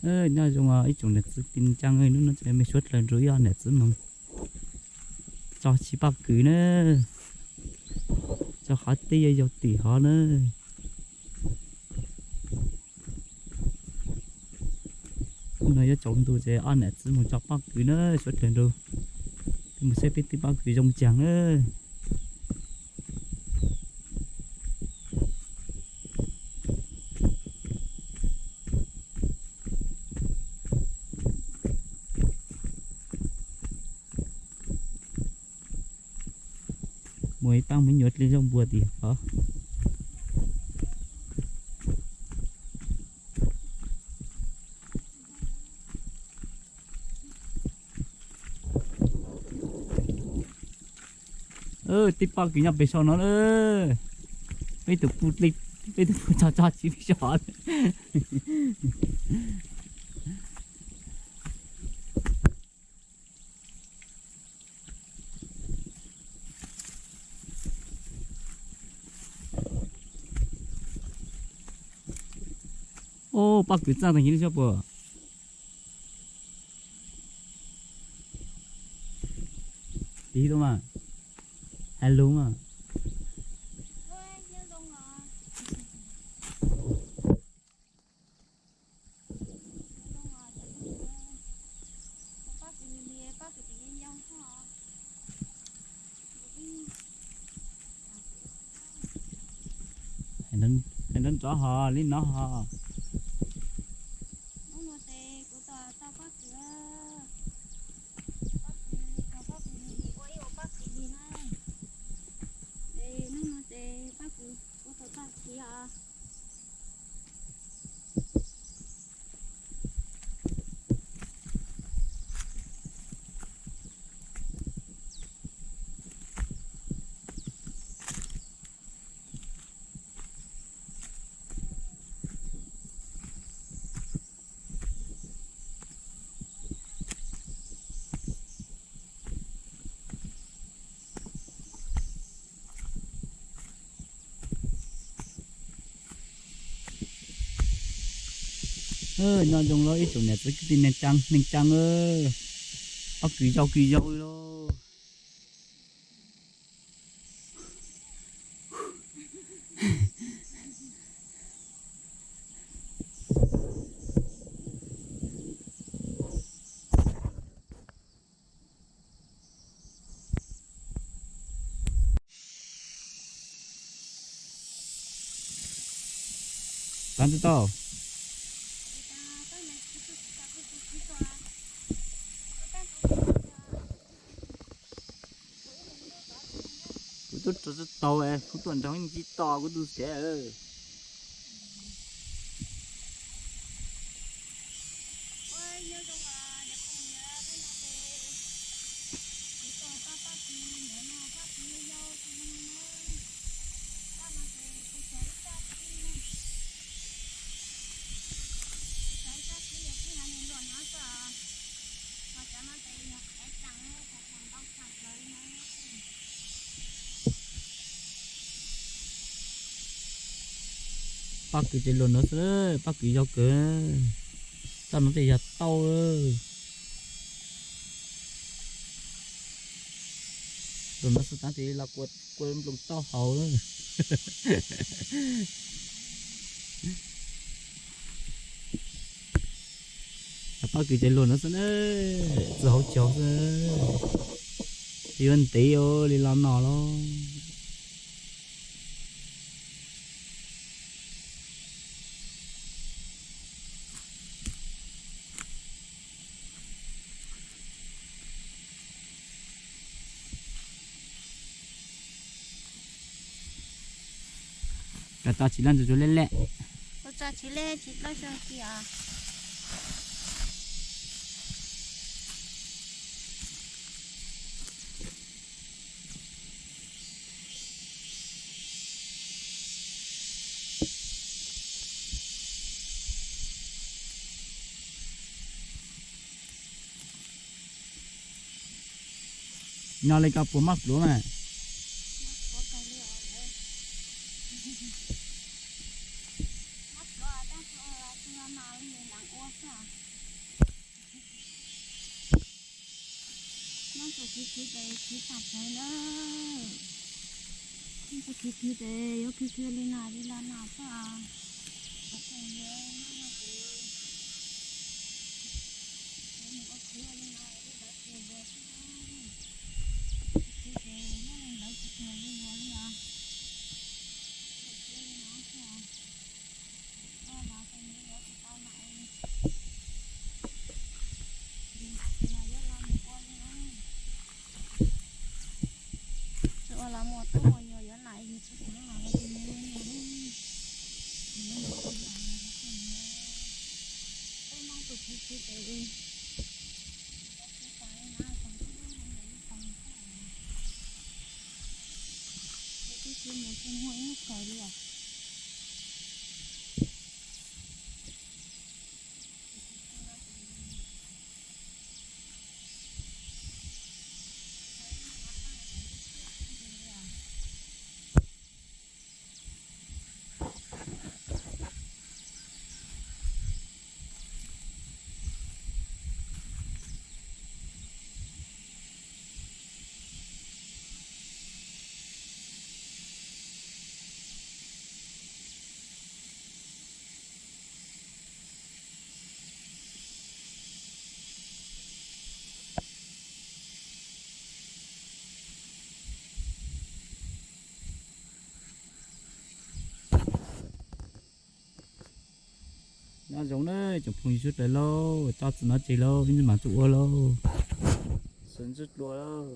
Nyob zoo ib tsoom niam txiv kwv tij neej tsa, hnub no tseem me suav dlawg nrug ib ob niam txiv moog tso tsis paj kws na, tso qhov teb yog yog tim hov na. Hnub no yuav tsaus ntuj ces ob niam txiv moog tso paj kws na, suav dlawg nrug, moog saib peb twb paj kws zoo caag na. Muaj ib pab me nyuam dlej zaub npua tim hov. Twb paj kws nyob pem saum no lawm. Peb tus pug, peb tus pug tso tso tsis peb saum. Paj kws txaaj tag nrho li sab puas. Tiv lub mas, hais lus mas. Hais nrov nrov hos li no hos. Hnub no ces kuv tau paj kws, paj kws, paj kws ua ib ua paj kws li na. Ces hnub no ces paj kws kuv tau tag kis os. Nyob zoo los ib tsoom niam txiv kwv tij neej tsaa, neej tsaa, paj kws yau kws yau li lauj. Tau tsis tau? Kuv tub rov tsis tau, kuv tuaj nrog ib tsis tos kuv tus xev. Paj kws ces luag no xwb, paj kws yau kawg. Txoj no tej yog tau. Luag no xwb tab sis los kua nploos tau hauv. Paj kws ces luag no xwb na, txwv hauv caug xwb. Yuav ntev li los no los. Koj tso tsis loj ntsuag ntsuag lej lej. Kuv tso tsis lej tsis plaub xyoo kiag. Nyob li koj puas mob pluav mas? Mob pluav, tab sis ua li ua xwb. Khwv khwv tes khwv tag plaws na. Khwv khwv tes yuav khwv khwv li no li los no xwb os. Kuv tseem yuav noj noj kuv, yuav mus ua khwv li no li lawv tsis yuav xwb. Khwv khwv tes nyob li lawv tsis tuag li yuav li os. Khwv li no xwb os. Ua los tes yuav tsis tau na. Ntawd los yuav los mus ua li na. Tsis ua los mus tub mus nyuam yuav na, yus tsis xav los mus ua li na. Peb Hmoob tus khwv khwv tes, khwv tes na, tau tib lub mus ib lub tau. Tus khwv khwv mus tsis muaj ib lub kawg li os. Nyob zoo na tsoom phooj ywg sawv daws lauj, coj txim no tseg lauj, ib ntsis mam tuaj ua lauj. Sawv ntxov dua lauj.